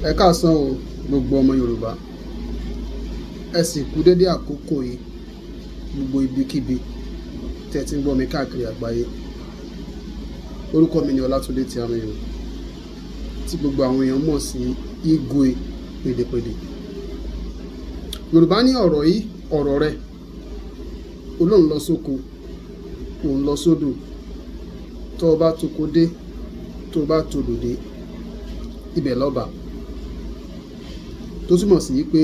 Ẹ káàsán o, gbogbo ọmọ Yorùbá. Ẹ sì kú dédé àkókò yìí, gbogbo ibikíbi tí ẹ ti ń gbọ́ mi káàkiri àgbáyé. Orúkọ mi ni Ọlátúndé Tíàmíyù, tí gbogbo àwọn èèyàn mọ̀ sí Igwe Pèdèpèdè. Yorùbá ní ọ̀rọ̀ yìí, ọ̀rọ̀ rẹ̀. Ó lóun lọ sóko, òun lọ sódò. Tó o bá toko dé, tó o bá todò dé, ibẹ̀ lọ́ba. Tó túmọ̀ sí pé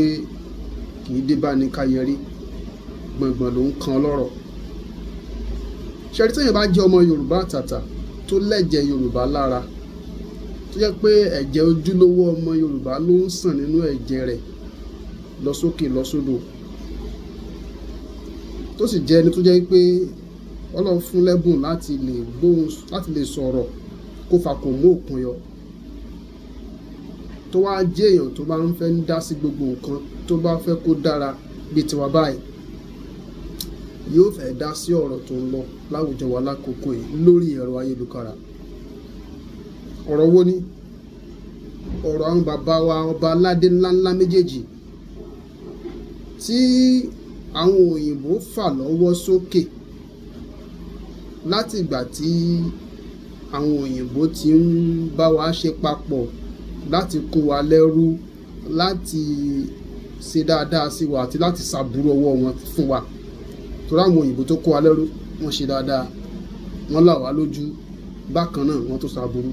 kì í dé bá ní ká yẹrí, gbọ̀ngbọ̀n ló ń kan lọ́rọ̀. Ṣé rí, tí èèyàn bá jẹ́ ọmọ Yorùbá àtàtà tó lẹ́jẹ̀ Yorùbá lára, tó jẹ́ pé ẹ̀jẹ̀ ojúlówó ọmọ Yorùbá ló ń sàn nínú ẹ̀jẹ̀ rẹ̀ lọ sókè lọ sódò, tó sì jẹ́ ẹni tó jẹ́ pé Ọlọ́run fún lẹ́bùn láti lè gbóhùn, láti lè sọ̀rọ̀ kó fa kò mú òkun yọ, tó wá jẹ́ èèyàn tó bá ń fẹ́ ń dá sí gbogbo nǹkan tó bá fẹ́ kó dára bí tiwa báyìí, yóò fẹ́ dá sí ọ̀rọ̀ tó ń lọ láwùjọ wa lákòókò yìí lórí ẹ̀rọ ayélujára. Ọ̀rọ̀ wo ni? Ọ̀rọ̀ àwọn bàbá wa ọba aládé ńláńlá méjèèjì tí àwọn òyìnbó fà lọ́wọ́ sókè láti ìgbà tí àwọn òyìnbó ti ń bá wa ṣe papọ̀ láti kó wa lẹ́rú, láti ṣe dáadáa sí wa àti láti ṣàbúrò ọwọ́ wọn fún wa. Torí àwọn òyìnbó tó kó wa lẹ́rú, wọ́n ṣe dáadáa, wọ́n là wá lójú, bákan náà wọ́n tó ṣàbúrú.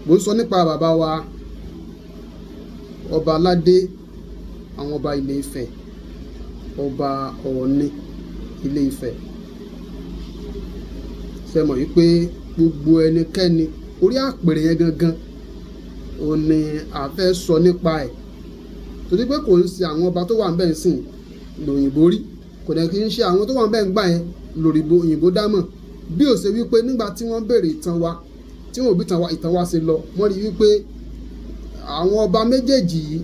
Mo ń sọ nípa bàbá wa ọba aládé, àwọn ọba ilé Ifẹ̀, ọba Ọọ̀ni ilé Ifẹ̀. Ṣé ẹ mọ̀ wípé gbogbo ẹnikẹ́ni orí àpèrè yẹn gangan òun ni a fẹ́ sọ nípa ẹ̀? Torí pé kò ń ṣe àwọn ọba tó wà níbẹ̀ ń sìn lòyìnbó rí, kò dẹ̀ kí ń ṣe àwọn tó wà níbẹ̀ ń gbà yẹn lòrìbó òyìnbó dámọ̀. Bí ó ṣe wípé nígbà tí wọ́n bèrè ìtàn wa, tí wọ́n ò bí ìtàn wa, ìtàn wa ṣe lọ, wọ́n rí wípé àwọn ọba méjèèjì yìí,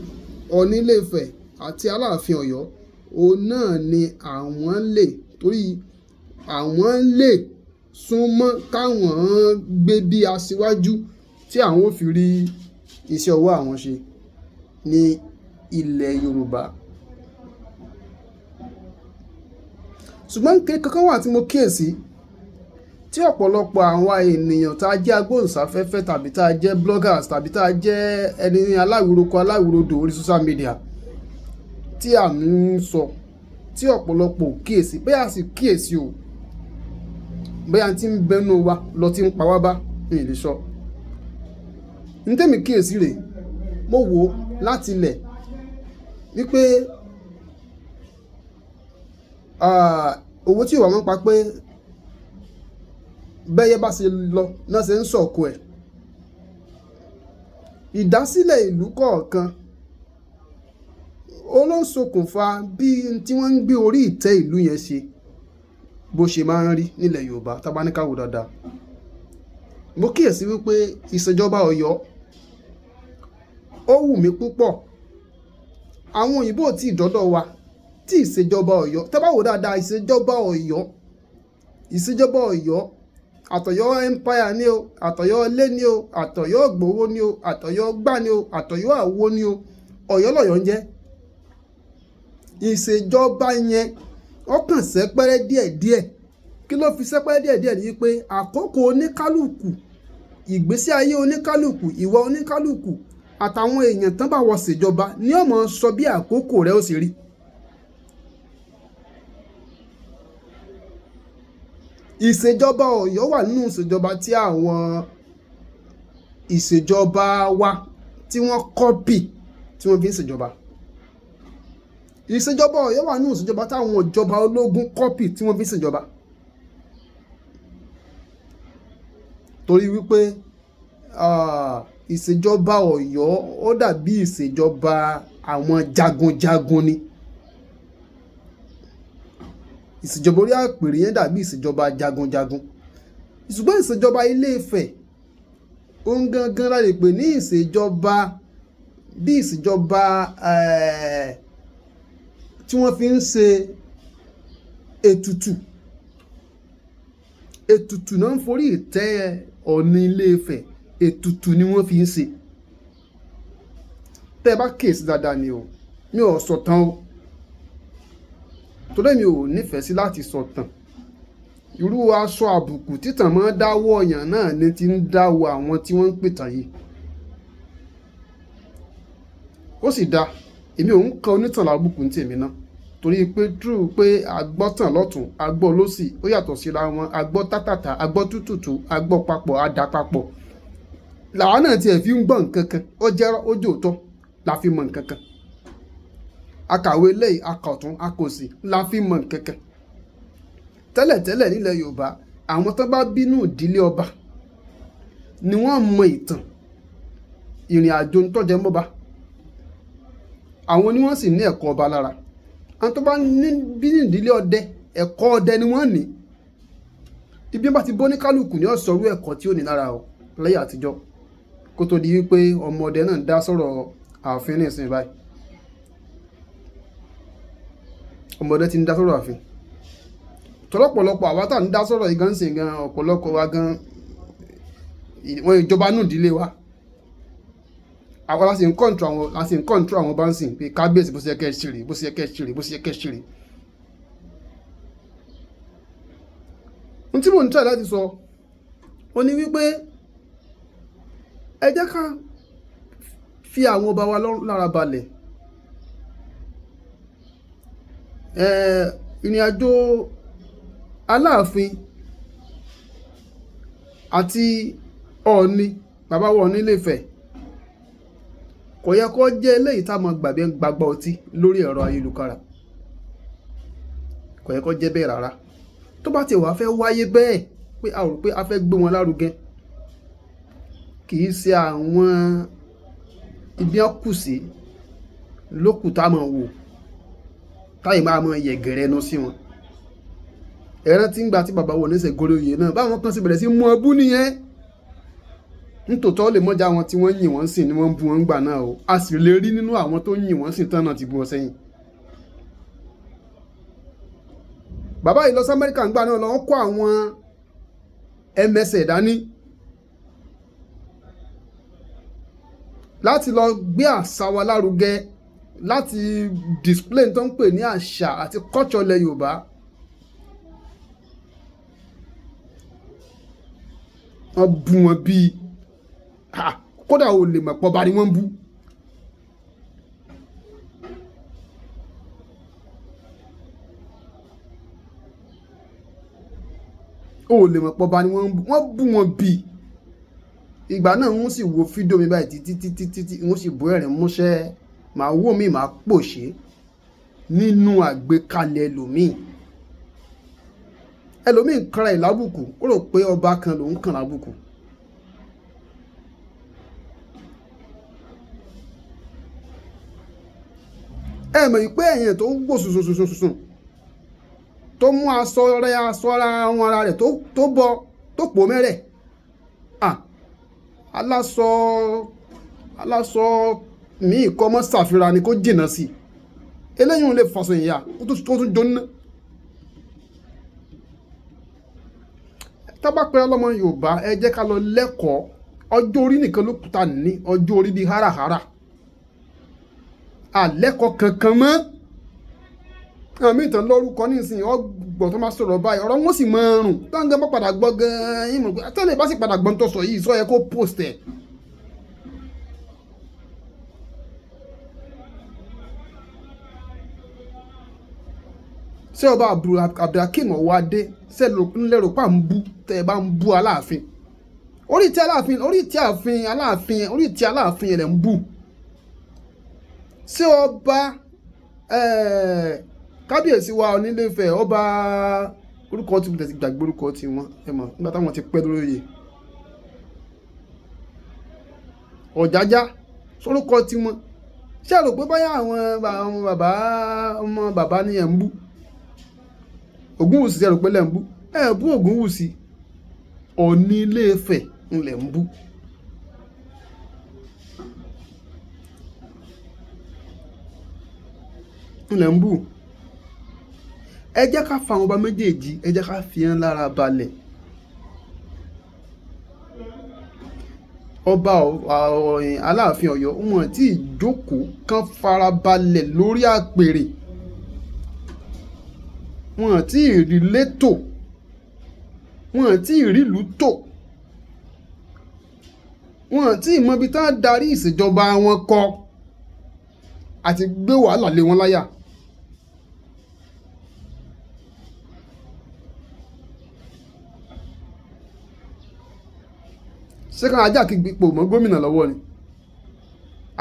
Ọọ̀ni ilé Ifẹ̀ àti Aláàfin Ọ̀yọ́, òun náà ni àwọn lè, torí àwọn lè súnmọ́ káwọn gbé bí aṣíwájú tí àwọn ò fi rí iṣẹ́ ọwọ́ àwọn ṣe ní ilẹ̀ Yorùbá. Ṣùgbọ́n nǹkan kan wà tí mo kíyèsi, tí ọ̀pọ̀lọpọ̀ àwọn ènìyàn tá jẹ́ agbóhùnsáfẹ́fẹ́ tàbí tá jẹ́ bloggers tàbí tá jẹ́ ẹni aláwìroko aláwìrodò orí social media tí à ń sọ, tí ọ̀pọ̀lọpọ̀ ò kíyèsi, bóyá a sì kíyèsi o, bóyá tí ń bẹnu wa lọ tí ń pa wá bá, mi ò lè sọ. Ní tèmi kíyèsi rè, mo wò láti ilẹ̀ wípé owó tí Yorùbá máa ń pa pé bẹ́yẹ bá ṣe lọ náà ṣe ń sọ̀kò ẹ̀. Ìdásílẹ̀ ìlú kọ̀ọ̀kan ó ló ń ṣokùnfà bí tí wọ́n ń gbé orí ìtẹ́ ìlú yẹn ṣe bó ṣe máa ń rí nílẹ̀ Yorùbá tá bá ní ká wò dáadáa. Mo kíyèsi wípé ìṣèjọba Ọ̀yọ́ ó wù mí púpọ̀. Àwọn òyìnbó ò tí ì dọ́dọ̀ wa tí ìṣèjọba Ọ̀yọ́, tá bá wò dáadáa, ìṣèjọba Ọ̀yọ́, ìṣèjọba Ọ̀yọ́, àtọ̀yọ́ empire ni o, àtọ̀yọ́ ilé ni o, àtọ̀yọ́ Ìgbòho ni o, àtọ̀yọ́ gbá ni o, àtọ̀yọ́ àwo ni o, Ọ̀yọ́ lọ̀yọ́ ń jẹ́. Ìṣèjọba yẹn ó kàn sẹ́pẹ́rẹ́ díẹ̀díẹ̀. Kí ló fi sẹ́pẹ́rẹ́ díẹ̀díẹ̀ ni wípé àkókò oníkálùkù, ìgbésí ayé oníkálùkù, ìwà oníkálùkù àtàwọn èèyàn tán bá wọ ṣèjọba ni ó máa sọ bí àkókò rẹ̀ ó ṣe rí. Ìṣèjọba Ọ̀yọ́ wà nínú ìṣèjọba tí àwọn ìṣèjọba wa tí wọ́n kọ́pì tí wọ́n fi ń ṣèjọba. Ìṣèjọba Ọ̀yọ́ wà nínú ìṣèjọba táwọn ìjọba ológun kọ́pì tí wọ́n fi ń ṣèjọba. Torí wípé ìṣèjọba Ọ̀yọ́ ó dàbí ìṣèjọba àwọn jagunjagun ni. Ìṣèjọba orí àpèrè yẹn dàbí ìṣèjọba jagunjagun. Ṣùgbọ́n ìṣèjọba ilé Ifẹ̀, òun gangan la lè pè ní ìṣèjọba bí ìṣèjọba tí wọ́n fi ń ṣe ètùtù. Ètùtù náà ń forí ìtẹ́ Ọọ̀ni ilé Ifẹ̀ Ètùtù ni wọ́n fi ń ṣe. Tẹ́ ẹ bá kíyèsí dáadáa ni o, mi ò sọ̀tàn o, torí mi ò nífẹ̀ẹ́ sí láti sọ̀tàn. Irú aṣọ àbùkù títàn máa ń dáwọ́ ọ̀yàn náà ni ti ń dáwọ́ àwọn tí wọ́n ń pìtàn yìí. Ó sì dáa, èmi ò ń kan onítàn lábùkù ní tèmi náà, torí pé true pé agbọ́tàn lọ́tún, agbọ́ lọ́sì, ó yàtọ̀ síra wọn. Agbọ́ tátàtà, agbọ́ tútùtù, agbọ́ papọ̀, adà papọ̀, làwa náà tiẹ̀ fi ń gbọ́ nǹkan kan. Ó jẹ́ ó jẹ́ òótọ́ la fi mọ̀ nǹkan kan. Akàwé lẹ́yìn akọ̀tún akòsì la fi mọ̀ nǹkan kan. Tẹ́lẹ̀tẹ́lẹ̀ nílẹ̀ Yorùbá, àwọn tó bá bínú ìdílé ọba ni wọ́n mọ ìtàn ìrìn àjò ntọ́jẹ́ mọ́ba. Àwọn ni wọ́n sì ní ẹ̀kọ́ ọba lára. Àwọn tó bá ní bínú ìdílé ọdẹ, ẹ̀kọ́ ọdẹ ni wọ́n ní. Ibi bá ti bó ní kálukú ní ọ̀sọ̀rú ẹ̀kọ́ tí ó ní lára o lẹ́yìn àtijọ́, kó tó di wípé ọmọ ọdẹ náà dá sọ̀rọ̀ ààfin ní ìsìn báyìí. Ọmọ ọdẹ ti ń dá sọ̀rọ̀ ààfin tọ́lọ́pọ̀lọpọ̀. Àwa tá à ń dá sọ̀rọ̀ yìí gan sìn gan, ọ̀pọ̀lọpọ̀ wa gan wọ́n ìjọba nù ìdílé wa. Àwa la sì ń control àwọn, la sì ń control àwọn bá ń sìn pé kábíyèsí, bó ṣe yẹ kẹ́ ẹ ṣe rèé, bó ṣe yẹ kẹ́ ẹ ṣe rèé, bó ṣe yẹ kẹ́ ẹ ṣe rèé. Ohun tí mò ń try láti sọ ó ní wípé ẹ jẹ́ ká fi àwọn ọba wa lára balẹ̀. Ìrìn àjò Aláàfin àti Ọọ̀ni, bàbá wa Ọọ̀ni Ilé-Ifẹ̀, kò yẹ kó jẹ́ eléyìí tá a máa gbàgbé gbàgbọ́ ọtí lórí ẹ̀rọ ayélujára. Kò yẹ kó jẹ́ bẹ́ẹ̀ rárá. Tó bá ti wà fẹ́ wáyé bẹ́ẹ̀ pé a rò pé a fẹ́ gbé wọn lárugẹ, kì í ṣe àwọn ibi wọn kù sí lókù tá a máa wò táyì máa máa yẹ̀gẹ̀rẹ̀ ẹnu sí wọn. Ẹ̀rọ tí ń gba tí bàbá wọn oníṣẹ́ gorí oyè náà, báwọn kan sì bẹ̀rẹ̀ sí mú ọbú nìyẹn. Nítòótọ́ lè mọ́jà wọn tí wọ́n yìn wọ́n sìn ni wọ́n ń bú wọn gbà náà o. A sì lè rí nínú àwọn tó yìn wọ́n sìn tán náà ti bú wọn sẹ́yìn. Bàbá yìí lọ sí Amẹ́ríkà ńgbà náà, lọ kó àwọn MSA dání láti lọ gbé àṣà wa lárugẹ, láti display tó ń pè ní àṣà àti culture ilẹ̀ Yorùbá. Wọ́n bú wọn bíi kódà ò lè mọ̀ pọ̀ bá ní wọ́n bú. Ó lè mọ̀ pọ̀ bá ní wọ́n bú, wọ́n bú wọn bíi. Ìgbà náà wọ́n sì wo fídíò mi báyìí títí títí títí, wọ́n sì bú ẹ̀rín músẹ́. Màá wò mí, màá pòṣé nínú àgbékalẹ̀ ẹlòmíì. Ẹlòmíì ń kanra ẹ̀ lábùkù, ó rò pé ọba kan lòún kàn lábùkù. Ẹ mọ̀ pé ẹ̀yìn tó ń wò sùnsùnsùnsùn tó mú aṣọ rẹ̀, aṣọ ara wọn ara rẹ̀ tó bọ tó pò mẹ́rẹ̀. Aláṣọ aláṣọ míì kọ́ mọ́ ṣàfihàn ni kó jìnnà sí i. Eléyìí ń lè fàṣọ ìyá ó tún jóná. Tá bá pẹ́ ọlọ́mọ Yorùbá, ẹ jẹ́ ká lọ lẹ́kọ̀ọ́. Ọjọ́ orí nìkan ló kúta ní ọjọ́ orí bíi háràhárà. Àlẹ́kọ̀ọ́ kankan mọ́. Àwọn míì tán lórúkọ nísìnyí, ọgbọ̀n tó máa sọ̀rọ̀ báyìí, ọ̀rọ̀ wọn sì máa rùn. Táwọn bá padà gbọ́ gan-an, yín mọ̀ pé àtẹ̀lé bá sì padà gbọ́n tó sọ yìí, sọ yẹ kó post ẹ̀. Ṣé ọba Abdulhakeem Ọwọ́adé ṣe ń lérò pa ń bú tẹ́ ẹ bá ń bú Aláàfin? Orí tí Aláàfin, orí tí ààfin Aláàfin, orí tí Aláàfin rẹ̀ ń bú. Ṣé ọba kábíyèsí wa Onílé-Ifẹ̀, ọba orúkọ tí mo tẹ̀sí gbàgbé orúkọ tí wọ́n, ẹ mọ̀ nígbà táwọn ti pẹ́ lórí oyè, Ọ̀jájá sórúkọ tí wọ́n. Ṣé ẹ rò pé báyà àwọn bàbá ọmọ bàbá ni ẹ̀ ń bú? Ògúnwùsì ṣe rò pé lẹ̀ ń bú? Ẹ bú Ògúnwùsì, Ọọ̀ni Ilé-Ifẹ̀ ń lẹ̀ ń bú. Ń lẹ̀ ń bú. Ẹ jẹ́ ká fa àwọn ọba méjèèjì, ẹ jẹ́ ká fi hàn lára balẹ̀. Ọba Aláàfin Ọ̀yọ́, wọn tí ì jókòó kán farabalẹ̀ lórí àpèrè, wọn tí ì rí létò, wọn tí ì rílùú tò, wọn tí ì mọ ibi tá a darí ìṣèjọba wọn kọ àti gbé wàhálà lé wọn láyà. Ṣé ká ajá kí ipò mọ́ gómìnà lọ́wọ́ ni?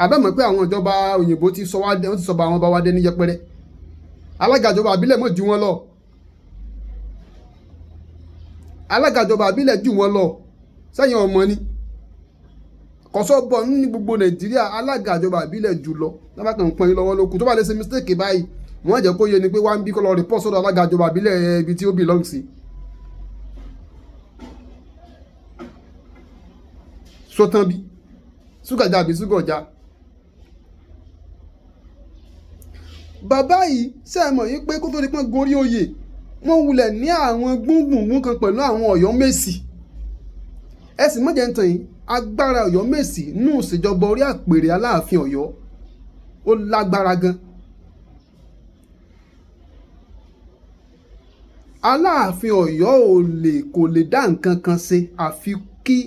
Àbẹ́mọ̀ pé àwọn ìjọba òyìnbó ti sọ wá, wọ́n ti sọ bá àwọn ọba wa dé ní yẹpẹrẹ. Alága ìjọba àbílẹ̀ mọ̀ ju wọn lọ, alága ìjọba àbílẹ̀ jù wọn lọ. Sẹ́yìn ọmọ ni kọ́sọ́ bọ̀ ní gbogbo Nàìjíríà, alága ìjọba àbílẹ̀ jù lọ. Lábàá kan pọ́n yín lọ́wọ́ lókun tó bá lè ṣe mistake báyìí, wọ́n jẹ́ kó yé ni pé wá ń bí kọ́ lọ report sọ́dọ̀ alága ìjọba àbílẹ̀ ibi tí ó belong sí. Sótán bí ṣúgàjà àbí ṣúgọ̀já. Bàbá yìí, ṣe é mọ̀ yín pé kó tó di pọ́n gorí oyè, wọ́n wulẹ̀ ní àwọn gbùngbùngbùn kan pẹ̀lú àwọn Ọ̀yọ́mèsì. Ẹ sì mọ̀jẹ̀ ń tàn yín, agbára Ọ̀yọ́mèsì nù ìṣèjọba orí àpèrè Aláàfin Ọ̀yọ́ ó lágbára gan. Aláàfin Ọ̀yọ́ ò lè kò lè dá nǹkan kan ṣe àfi kí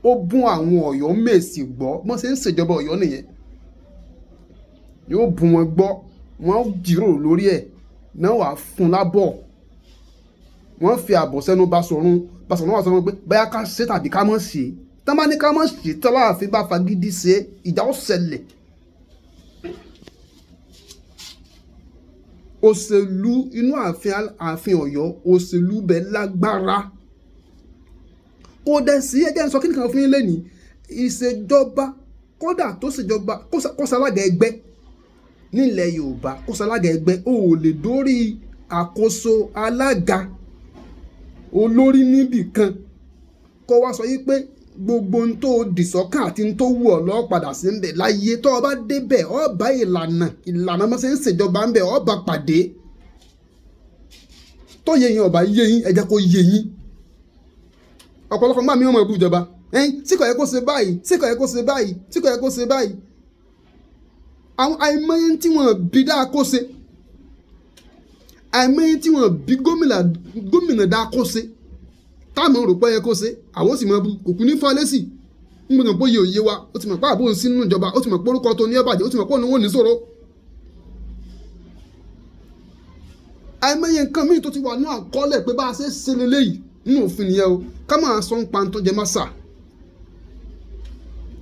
ó bún àwọn Ọ̀yọ́mèsì gbọ́. Bọ́n ṣe ń ṣèjọba Ọ̀yọ́ nìyẹn, yóò bún wọn gbọ́, wọ́n jíròrò lórí ẹ̀ náà, wàá fún lábọ̀, wọ́n fi àbọ̀ sẹ́nu Basọ̀run. Basọ̀run wà sọ wọn pé báyà ká ṣe tàbí ká mọ̀ ṣe. Tán bá ní ká mọ̀ ṣe, tọ́láàfin bá fagídí ṣe, ìjà ó ṣẹlẹ̀. Òṣèlú inú ààfin Ọ̀yọ́, òṣèlú bẹ̀ lágbára. Kò dẹ̀ sí, ẹ jẹ́ n sọ kí nìkan fún yín lẹ́nìí. Ìṣèjọba, kódà tó ṣèjọba, kó ṣalága ẹgbẹ́ nílẹ̀ Yorùbá, kó ṣalága ẹgbẹ́, ó lè dórí àkóso alága olórí níbì kan kó wá sọ yí pé gbogbo ohun tó dì sọ́kàn àti ohun tó wù ọ́ lọ́ọ́ padà sí ń bẹ̀ láyé. Tó o bá débẹ̀, ó bá ìlànà bá ṣe ń ṣèjọba ń bẹ̀, ó bá pàdé. Tó yé yín, ọba yé yín, ẹ jẹ́ kó yé yín. Ọ̀pọ̀lọpọ̀ máa mi ọmọ ìbú ìjọba ẹ̀yìn tí kò yẹ kó ṣe báyìí, tí kò yẹ kó ṣe báyìí, tí kò yẹ kó ṣe báyìí. Àwọn àìmọye tí wọ́n bí dáa kó ṣe, àìmọye tí wọ́n bí gómìnà dáa kó ṣe, táàmù rò pé yẹ kó ṣe, àwọn sì mọ kò kú ní fọ́lẹ́sì ń gbọ́dọ̀ pé òye òye wa. Ó ti mọ̀ pé àbò ń sínú ìjọba, ó ti mọ̀ pé orúkọ tó ní ẹ̀ bàjẹ́, ó ti mọ̀ pé òun ò ní sọ̀rọ̀. Àìmọye nǹkan míì tó ti wà ní àkọọ́lẹ̀ pé bá a ṣe ṣe leléyìí nínú òfin nìyẹn o. Ká máa sọ ń pa tó jẹ mọ́sà.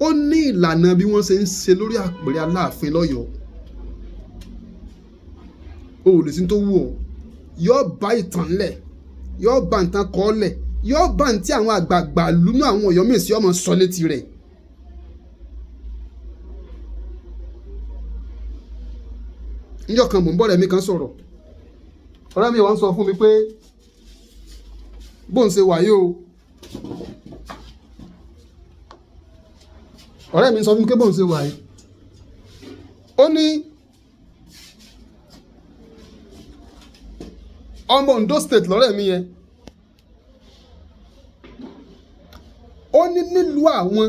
Ó ní ìlànà bí wọ́n ṣe ń ṣe lórí àpèrè Aláàfin lọ́yọ̀ọ́. O ò lè sí tó wù ọ́, yóò bá ìtàn lẹ̀, yóò bá ìtàn kọ́ lẹ̀, yóò bá ní tí àwọn àgbààgbà lúnú àwọn Ọ̀yọ́mèsì ọmọ sọ létí rẹ̀. Níjọ́ kan mò ń bọ̀, ọ̀rẹ́ mi kan sọ̀rọ̀. Ọ̀rẹ́ mi wá ń sọ fún mi pé bóun ṣe wà yìí o, ọ̀rẹ́ mi sọ fún mi pé bóun ṣe wà yìí, ó ní ọmọ Ondo State lọ́rẹ́ mi yẹn. Ó ní nílùú àwọn,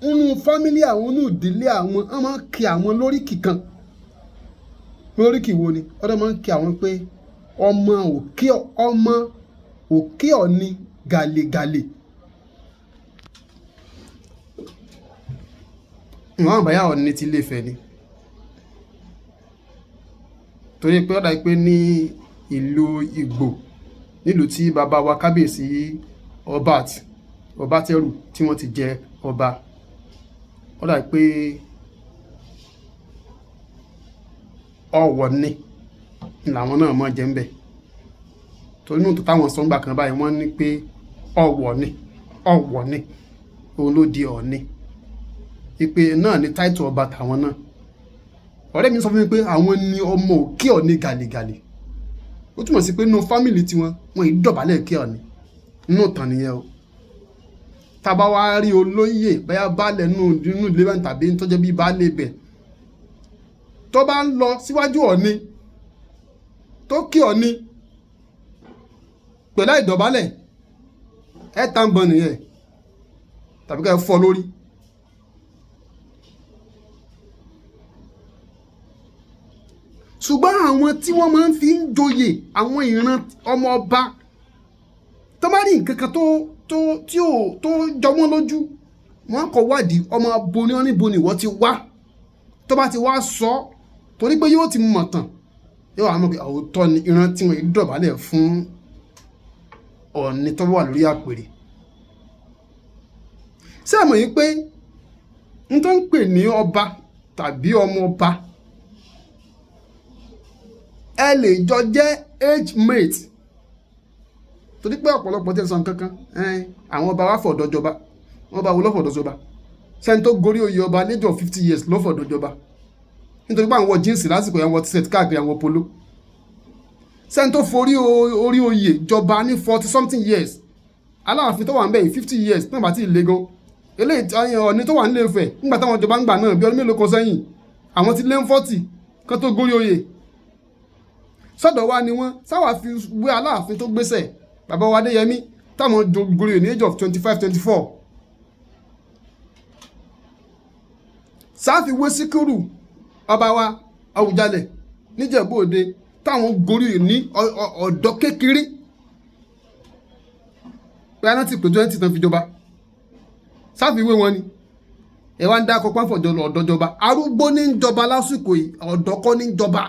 nínú fámílì àwọn, nínú ìdílé àwọn, wọ́n máa ń kí àwọn lóríkì kan. Lóríkì wo ni ọ̀dọ́ máa ń kí àwọn? Pé ọmọ òkè ọ̀ni gàlégàlé. Ìwọ̀n àbáyá Ọ̀ọ̀ni ti Ilé-Ifẹ̀ ni, torí pé ó dà pé ní ìlú Ìgbò, nílùú tí bàbá wa kábíyèsí Ọbátẹrù tí wọ́n ti jẹ ọba, ó dà pé Ọ̀wọ̀ ni làwọn náà máa jẹ ń bẹ̀. Torí nínú tó táwọn sọ ńgbà kan báyìí, wọ́n ní pé Ọ̀wọ̀ ni, Ọ̀wọ̀ ni, òun ló di Ọ̀ọ̀ni, ìpè náà ni táìtù ọba tàwọn náà. Ọ̀rẹ́ mi sọ fún mi pé àwọn ni ọmọ òkè Ọ̀ọ̀ni gàlégàlé. Ó túmọ̀ sí pé nínú fámìlì tiwọn, wọn yìí dọ̀bálẹ̀ kí Ọ̀ọ̀ni. Nínú ìtàn nìyẹn o. Tá a bá wá rí olóyè, bóyá baálẹ̀ nínú ìdílé bẹ́ẹ̀ tàbí tó jẹ́ bí baálé ibẹ̀, tó bá ń lọ síwájú Ọ̀ọ̀ni, tó kí Ọ̀ọ̀ni pẹ̀lú àìdọ̀bálẹ̀, ẹ̀ tá ń bọ̀ nìyẹn. Tàbí kẹ́ ẹ fọ́ lórí. Ṣùgbọ́n àwọn tí wọ́n máa ń fi ń joyè, àwọn ìran ọmọ ọba, tó bá rí nǹkan kan tó tí ò tó jọ wọ́n lójú, wọ́n kọ́ wádìí ọmọ bo ní wọ́n, níbo ni ìwọ ti wá. Tó bá ti wá sọ, torí pé yóò ti mọ̀ tán, yóò wá mọ̀ pé òótọ́ ni ìran tí wọ́n dọ̀bálẹ̀ fún Ọọ̀ni tó wà lórí àpèrè. Ṣé ẹ mọ̀ yìí pé n tó ń pè ní ọba tàbí ọmọ ọba, ẹ lè jọ jẹ́ age mate? Torí pé ọ̀pọ̀lọpọ̀ tí ń sọ nǹkan kan, àwọn ọba wa fọ̀dọ̀ jọba. Wọ́n bá wo lọ́fọ̀dọ̀ jọba? Sẹ́ni tó gorí oyè ọba lẹ́jọ́ 50 years lọ́fọ̀dọ̀ jọba? Nítorí pé àwọn wọ jeans lásìkò yẹn, wọ t-shirt káàkiri, àwọn polo. Sẹ́ni tó forí orí oyè jọba ní 40 something years? Aláàfin tó wà ń bẹ̀ yìí, 50 years náà bá ti le gan. Eléyìí, Ọọ̀ni tó wà nílé Ifẹ̀ nígbà táwọn jọba ń gbà náà bí ọdún mélòó kan sẹ́yìn, àwọn ti lé ń 40 kán tó gorí oyè. Sọ́dọ̀ wa ni wọ́n sáwà fi wé Aláàfin tó gbéṣẹ̀, bàbá wa Adéyẹmí, táwọn gorí oyè ní age of 25, 24. Sáfi wé Síkírù ọba wa Àwùjalẹ̀ níjẹ̀bú Òde, táwọn gorí oyè ní ọ̀dọ́ kékeré, pé aná ti pè 20 tán fi jọba. Sáfiwé wọn ni ẹ wá ń dákọ pàfọ̀jọ ọ̀dọ́ jọba. Arúgbó ní ń jọba lásìkò yìí, ọ̀dọ́ kọ́ ní ń jọba.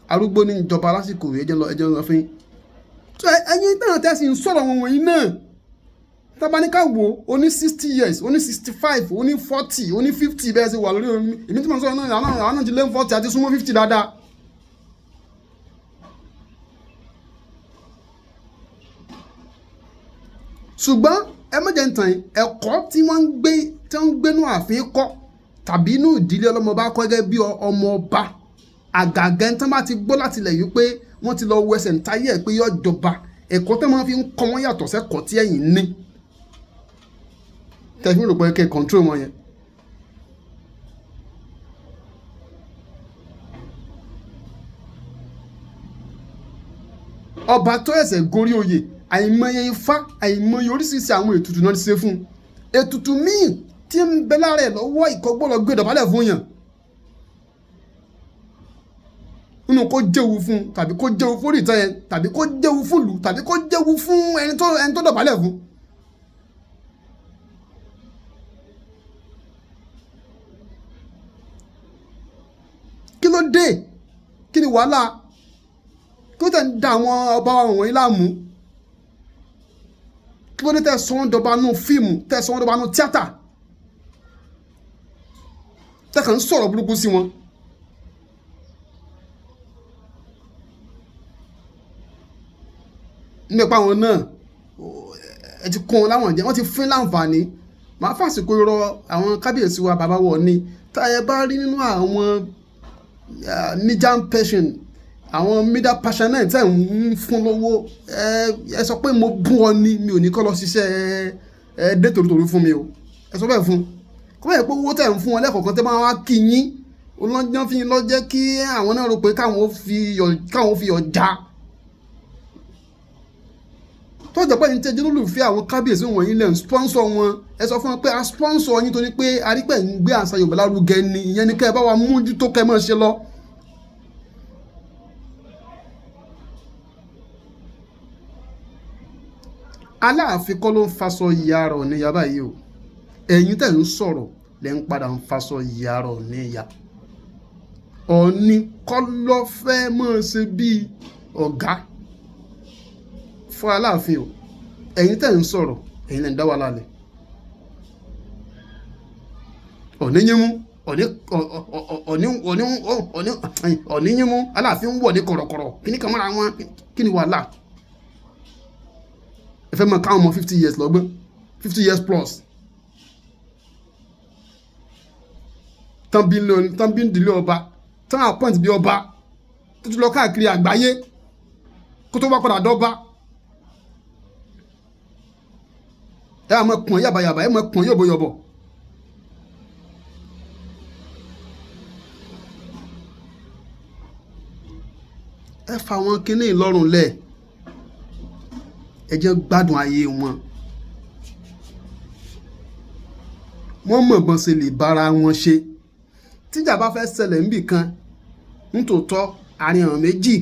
Arúgbó ní ń jọba lásìkò yìí. Ẹjẹ́ lọ, ẹjẹ́ lọ fún yín. Ẹ̀yin náà tẹ́sí ń sọ̀rọ̀ wọn wọ̀nyí náà, tabaníkà wo, oní 60 years, oní 65, oní 40, oní 50, bẹ́ẹ̀ sì wà lórí omi. Èmi tí mo sọ̀rọ̀ náà, àwọn náà ti lé 40 àti súnmọ́ 50 dáadáa. Ṣùgbọ́n ẹ má jẹ́ ń tàn yín, ẹ̀kọ́ tí wọ́n ń gbé, tí wọ́n ń gbénú ààfin kọ́ tàbí inú ìdílé ọlọ́mọba kọ́ gẹ́gẹ́ bí ọmọ ọba, àgàgà tí wọ́n bá ti gbọ́ láti ilẹ̀ yìí pé wọ́n ti lọ wọ ẹsẹ̀ ntáyé ẹ̀ pé yọ jọba, ẹ̀kọ́ tí wọ́n fi ń kọ́ wọn yàtọ̀ sẹ́kọ̀ọ́ tí ẹ̀yin ní tẹ̀sí rò pé kẹ́ control wọn yẹn. Ọba tó ẹsẹ̀ gorí oyè, àìmọye ifá, àìmọye oríṣiríṣi àwọn ètùtù náà ti ṣe fún un. Ètùtù míì tí ń bẹ lára ẹ̀ lọ́wọ́ ìkọ́gbọ́lọ́ gbé dọ̀bálẹ̀ fún yàn nínú kó jẹ́wu fún un, tàbí kó jẹ́wu fún ìtàn yẹn, tàbí kó jẹ́wu fún ìlú, tàbí kó jẹ́wu fún ẹni tó dọ̀bálẹ̀ fún. Kí ló dé? Kí ni wàhálà? Kí ló tẹ̀ ń da àwọn ọba wọ̀nyí láàmú? Kí ló dé tẹ̀ sọ wọ́n dọba nù fíìmù, tẹ̀ sọ wọ́n dọba nù tíátà, tẹ̀ kàn ń sọ̀rọ̀ burúkú sí wọn? Nípa àwọn náà, ẹ ti kún wọn láwọn jẹ, wọ́n ti fún láǹfààní. Màá fàsìkò rọ àwọn kábíyèsí wa, bàbá wọ̀ ni, tá ẹ bá rí nínú àwọn media person, àwọn media personnel tẹ̀ ń fún lówó, ẹ sọ pé mo bún ọ ni, mi ò ní kọ́ lọ ṣiṣẹ́ ẹ dé tòrótòró fún mi o. Ẹ sọ bẹ́ẹ̀ fún kọ́ bẹ́ẹ̀ pé owó tẹ̀ ń fún wọn lẹ́kọ̀ọ̀kan tẹ́ máa wá kí yín olóńjọ́ fi lọ jẹ́ kí àwọn náà rò pé káwọn fi ọjà tó jẹ́ pé ní tẹ́jú lólùfẹ́ àwọn kábíyèsí wọ̀nyí lẹ̀ ń sponsor wọn. Ẹ sọ fún wọn pé a sponsor yín torí pé arípẹ̀ ń gbé àṣà Yorùbá lárugẹ ni. Ìyẹn ni kẹ́ ẹ bá wa mójútó, kẹ́ ẹ máa ṣe lọ. Aláàfin kọ́ ló ń faṣọ ìyá rọ̀ ní yaba yìí o. Ẹ̀yin tẹ̀ ń sọ̀rọ̀ lẹ́ ń padà ń faṣọ ìyá rọ̀ ní ìyá. Ọ̀ọ́ni kọ́ ló fẹ́ máa ṣe bíi ọ̀gá fún Aláàfin o. Ẹ̀yin tẹ̀ ń sọ̀rọ̀, ẹ̀yin lẹ́ ń dá wàhálà lẹ̀. Ọ̀ní yín mú ọ̀ní ọ̀ní ọ̀ní ọ̀ní ọ̀ní yín mú Aláàfin ń wọ̀ ní kọ̀rọ̀kọ̀rọ̀ kíní kan mọ́ra wọn. Kí ni wàhálà? Ẹ fẹ́ mọ káwọn ọmọ 50 years lọ́gbọ́n, 50 years plus, tán bí ń dìlé ọba, tán appoint bí ọba, tó ti lọ káàkiri àgbáyé kó tó wá padà dọ́ba. Ẹ á máa pọ̀n yàbàyàbà, ẹ máa pọ̀n yọ̀bọ̀yọ̀bọ̀. Ẹ fa àwọn kinní ìlọ́rùn lẹ̀. Ẹ jẹ́ gbádùn ayé wọn. Wọ́n mọ̀ bọ́n ṣe lè bára wọn ṣe. Tíjà bá fẹ́ ṣẹlẹ̀ níbì kan, nítòótọ́, àárín ọ̀ràn méjì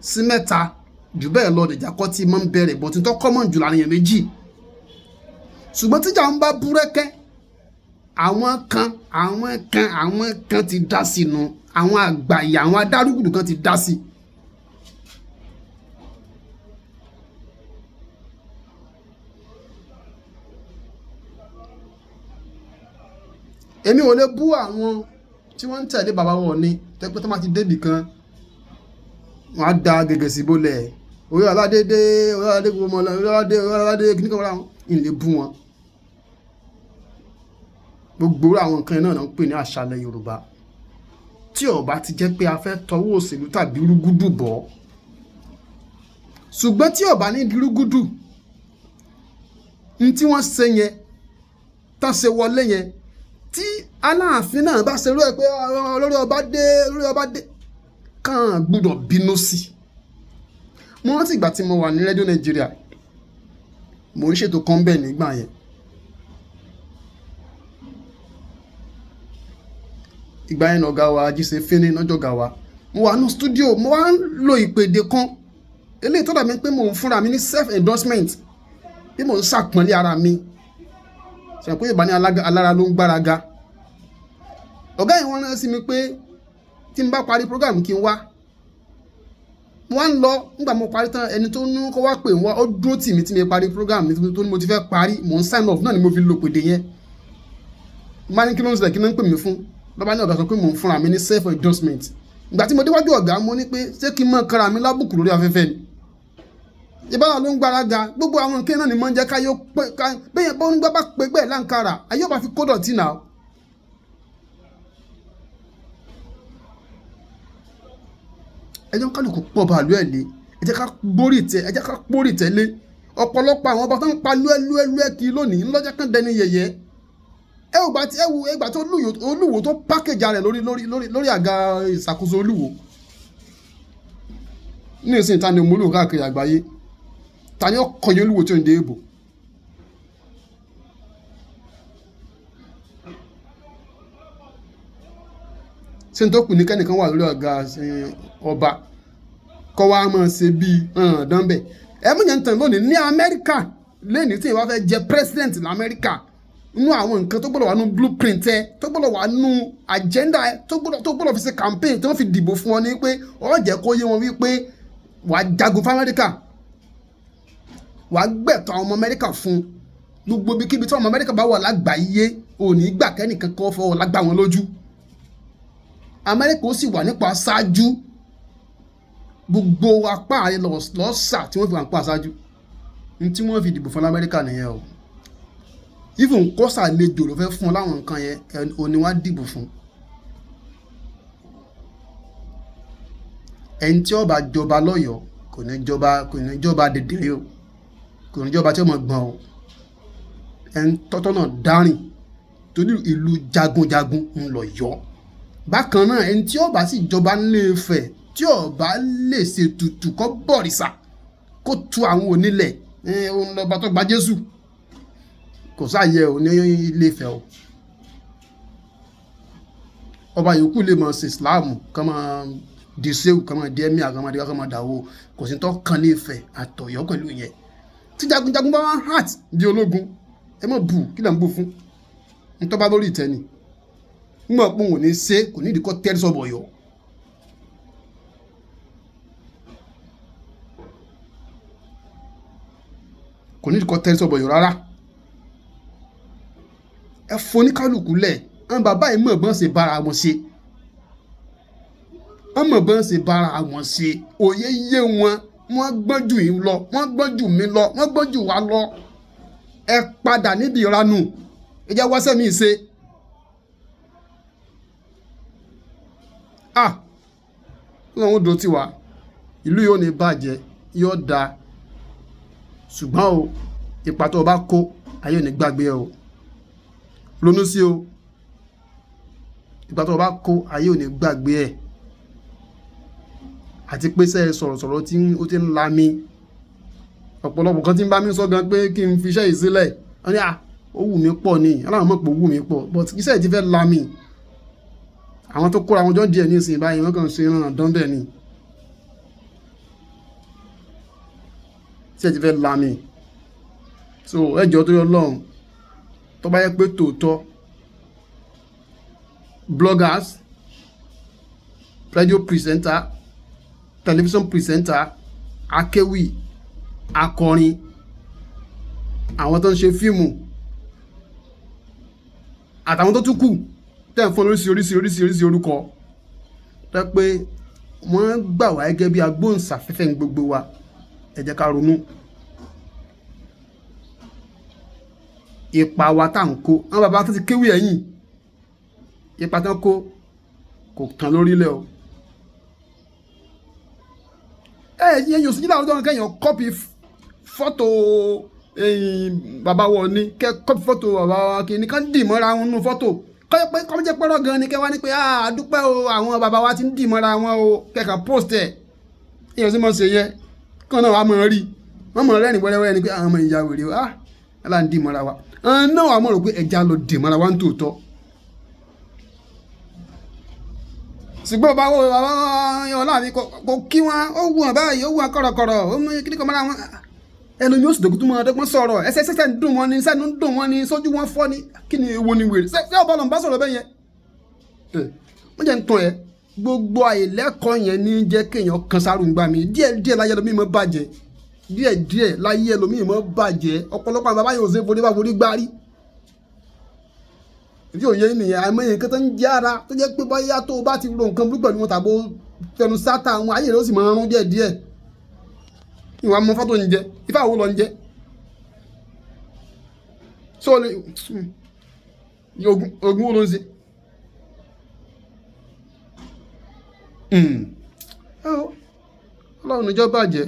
sí mẹ́ta jù bẹ́ẹ̀ lọ nìjà kọ́ tí máa ń bẹ̀rẹ̀ bọ̀ tí tó common jù láàrin èèyàn méjì. Ṣùgbọ́n tíjà ń bá búrẹ́kẹ́, àwọn kan ti dá sínú, àwọn àgbàyà, àwọn adárúgùdù kan ti dá sí. Èmi ò lè bú àwọn tí wọ́n ń tẹ̀lé bàbá wọn ní tẹ́pẹ́ tó máa ti débì kan, wọ́n á da gègé sí bolẹ̀, orí aládé dé, orí aládé gbogbo ọmọ, orí aládé, orí aládé kíní kan wọ́n ń lè bú wọn. Gbogbo àwọn nǹkan náà ń pè ní àṣàlẹ̀ Yorùbá. Tí ó bá ti jẹ́ pé a fẹ́ tọwọ́ òṣèlú tàbí rúgúdù bọ̀, ṣùgbọ́n tí ó bá ní rúgúdù n tí wọ́n ṣe yẹn tán ṣe wọlé yẹn, tí Aláàfin náà bá ṣerú ẹ̀ pé olórí ọba dé, olórí ọba dé, kàn gbúdọ̀ bínú sí i. Mo rántí ìgbà tí mo wà ní Rédíò Nàìjíríà, mo ń ṣètò kan bẹ́ẹ̀ nígbà yẹn. Ìgbà yẹn ọ̀gá wa Ajíṣe Fínní lọ́jọ́ ọ̀gá wa. Mo wà ní studio, mo wá ń lo ìpèdè kan eléyìí tó dàbí pé mo ń fúnra mi ní self endorsement, bí mo ń ṣàpọ́nlé ara mi. Ṣe pé Yorùbá ní alára ló ń gbáraga. Ọ̀gá yẹn wọ́n rán sí mi pé tí n bá parí program kí n wá. Mo wá ń lọ. Nígbà mo parí tán, ẹni tó ní kó wá pè wá, ó dúró tì mí tí mi parí program mi tó ní mo ti fẹ́ parí, mò ń sign off náà ni mo fi lo pèdè yẹn. Má ní kí ló ń ṣẹlẹ̀, kí ló ń pè mí fún? Lọ́ba ní ọ̀gá sọ pé mò ń fúnra mi ní self endorsement. Ìgbà tí mo déwájú ọ̀gá, mo ní pé ṣé kí n mọ̀ kára mi lábùkù lórí afẹ́fẹ́ ni? Ìbára ló ń gbáraga. Gbogbo àwọn nǹkan náà ni mo ń jẹ́ káyọ̀ pé bẹ́ẹ̀ bó ń gbá bá pé gbẹ́ láǹkàrà ayé ọba fi kó dọ̀tí náà. Ẹ jẹ́ kálukú pọ̀ bàálù ẹ̀ lé, ẹ jẹ́ ká gbórí tẹ, ẹ jẹ́ ká pórí tẹ́lé. Ọ̀pọ̀lọpọ̀ àwọn ọba tó ń pa lúẹ́lúẹ́lúẹ́ kiri lónìí ńlọ́jọ́ kan dẹni yẹ̀yẹ́. Ẹ ò gbà tí ẹ wo ẹgbà tó Olúwo tó pákéjà rẹ̀ lórí àga ìṣàkóso Olúwo ní ìsìn. Ta ni òmùlò káàkiri àgbáyé? Ta ni ọkọ̀ yẹn Olúwo tí ò ń dé èbò? Ṣé n tó kù ní kẹ́nìkan wà lórí àga ọba kọ́ wa máa ṣe bíi dánbẹ̀? Ẹ mú yẹn tàn lónìí ní Amẹ́ríkà lẹ́ni tí ìwà fẹ́ jẹ president lamẹ́ríkà, nínú àwọn nǹkan tó gbọ́dọ̀ wà nínú blueprint ẹ, tó gbọ́dọ̀ wà nínú agenda ẹ, tó gbọ́dọ̀ fi ṣe campaign tí wọ́n fi dìbò fún ọ ní pé ó jẹ́ kó yé wọn wípé wàá jagun fún Amẹ́ríkà, wàá gbẹ̀tọ̀ àwọn ọmọ Amẹ́ríkà fún gbogbo ibikíbi tí ọmọ Amẹ́ríkà bá wà lágbàáyé. Ò ní gbà kẹ́nìkan kọ́ fọwọ́ lágbà wọn lójú. Amẹ́ríkà ó sì wà nípa aṣáájú, gbogbo apá rẹ lọ́sà tí wọ́n fi wà nípa aṣáájú ní tí wọ́n fi dìbò fún Amẹ́ríkà nìyẹn o. Even kọ́sàlejò ló fẹ́ fún ọ láwọn nǹkan yẹn, òní wá dìbò fún. Ẹni tí ó bá jọba lọ́yọ̀ọ́ kò ní jọba, kò ní jọba dèdèrè o, kò ní jọba tí ó mọ̀ gbọ́n o. Ẹni tọ́tọ́ náà dárìn torí ìlú jagunjagun ń lọ yọ. Bákan náà, ẹni tí ó bá sì jọba nílé Ifẹ̀, tí ó bá lè ṣe tutù kó bọ̀rìṣà kó tu àwọn onílẹ̀, òun lọ́ba tó gba Jésù, kò sáàyè ò ní Ilé Ifẹ̀ o. Ọba yòókù lè máa ṣe Islam, kán máa di sehu, kán máa di emir, kán máa di kán máa dàwó, kò sí tó kan ní Ifẹ̀ àtọ̀yọ́ pẹ̀lú yẹn. Tí jagunjagun bá wá heart bí ológun, ẹ má bù. Kí lè ń bù fún ntọ́ bá lórí ìtẹ́ ni nígbà pé òun ò ní ṣe, kò ní ìdíkọ́ tẹ́rí sọ̀bọ̀ yọ. Kò ní ìdíkọ́ tẹ́rí sọ̀bọ̀ yọ rárá. Ẹ foníkálukú lẹ̀. Àwọn bàbá yìí mọ̀ bọ́n ṣe bára wọn ṣe, wọ́n mọ̀ bọ́n ṣe bára wọn ṣe. Òye yé wọn, wọ́n gbọ́n jù yín lọ, wọ́n gbọ́n jù mí lọ, wọ́n gbọ́n jù wá lọ. Ẹ padà níbi ìranù, ẹ jẹ́ wáṣẹ́ mi ṣe. Ah, Ọlọ́run ó dó tiwa, ìlú yóò ní bàjẹ́, yóò da. Ṣùgbọ́n o, ipa tó o bá kó, ayé ò ní gbàgbé ẹ o. Ronú sí o. Ipa tó o bá kó, ayé ò ní gbàgbé ẹ. Àti pé sẹ́ sọ̀rọ̀sọ̀rọ̀ tí ó ti ń lami, Ọ̀pọ̀lọpọ̀ kan tí ń bá mi sọ gan pé kí n fi iṣẹ́ yìí sílẹ̀, wọ́n ní à ó wù mí pọ̀ ni, aláwọ̀ mọ̀ pé ó wù mí pọ̀, but iṣẹ́ yìí ti fẹ́ la mi. Àwọn tó kóra wọn jọ díẹ̀ ní ìsìn báyìí, wọ́n kàn ṣe ìrànà dán bẹ́ẹ̀ ni. Iṣẹ́ ti fẹ́ la mi. So ẹ jọ̀ọ́ torí Ọlọ́run, tó bá yẹ pé tòótọ́ bloggers, radio presenter, television presenter, akéwì, akọrin, àwọn tó ń ṣe fíìmù àtàwọn tó tún kù tẹ́ ń fún oríṣi oríṣi oríṣi oríṣi orúkọ tó yẹ pé wọ́n gbà wá gẹ́gẹ́ bí agbóhùnsáfẹ́fẹ́ ní gbogbo wa, ẹ jẹ́ ká ronú ipa wa tá à ń kó. Àwọn bàbá tó ti kéwì ẹ̀yìn, ipa tán kó kò tán lórílẹ̀ o. Ẹ yẹn yóò sì jí láwọn ọjọ́ kẹ́yìn kọ́pì fọ́tò bàbá wọ̀ ni, kẹ́ kọ́pì fọ́tò bàbá wa kì í ní kán dì mọ́ra wọn nínú fọ́tò, kọ́ pé kọ́ jẹ́ pẹ́rọ́ gan ni, kẹ́ wá ní pé a dúpẹ́ o, àwọn bàbá wa ti ń dì mọ́ra wọn o, kẹ́kàn post ẹ̀. Èèyàn sì mọ̀ ṣe yẹ kán náà wàá mọ̀ rí wọ́n mọ̀ rẹ́rìn wẹ́rẹ́wẹ́rẹ́ ni pé àwọn ọmọ ìyá wèrè o, ah ẹ̀ là ń dì mọ́ra wa. Àwọn náà wàá mọ̀ rò pé ẹja lọ dì mọ́ra wa ń tòótọ́. Ṣùgbọ́n bàbá wo bàbá ọlá mi kò kí wọn, ó wù wọn báyìí, ó wù wọn kọ̀rọ̀kọ̀rọ̀, ó mú kíní kan mọ́ra wọn. Ẹlòmíì ó sì dògùn tó máa dọ́gbọ́n sọ̀rọ̀, ẹsẹ̀ ṣẹ̀ṣẹ̀ ń dùn wọn ni, sẹ́nu ń dùn wọn ni, sójú wọn fọ́ ni, kí ni èwo ni wèrè? Ṣé ọba lọ́n bá sọ̀rọ̀ bẹ́ẹ̀ yẹn? Wọ́n jẹ́ ń tàn ẹ́, gbogbo àìlẹ́kọ̀ọ́ yẹn ní jẹ́ kéèyàn kan sárùngbà mi. Díẹ̀ díẹ̀ láyé ẹlòmíì mọ́ bàjẹ́, díẹ̀ díẹ̀ láyé ẹlòmíì mọ́ bàjẹ́. Ọ̀pọ̀lọpọ̀ àwọn bàbá yóò ṣe forí bá forí gbárí. Ìdí òye nìyẹn, àìmọye nǹkan tó ń jẹ́ ara tó jẹ́ pé bóyá tó o bá ti ro nǹkan burúkú pẹ̀lú wọn tàbí o fẹnu sátà wọn, ayé rẹ̀ ó sì máa rún díẹ̀ díẹ̀. Ìwà mọ fọ́tò ń jẹ, ifá wo lọ ń jẹ? So ogun wo ló ń ṣe? Ọlọ́run níjọ́ bàjẹ́.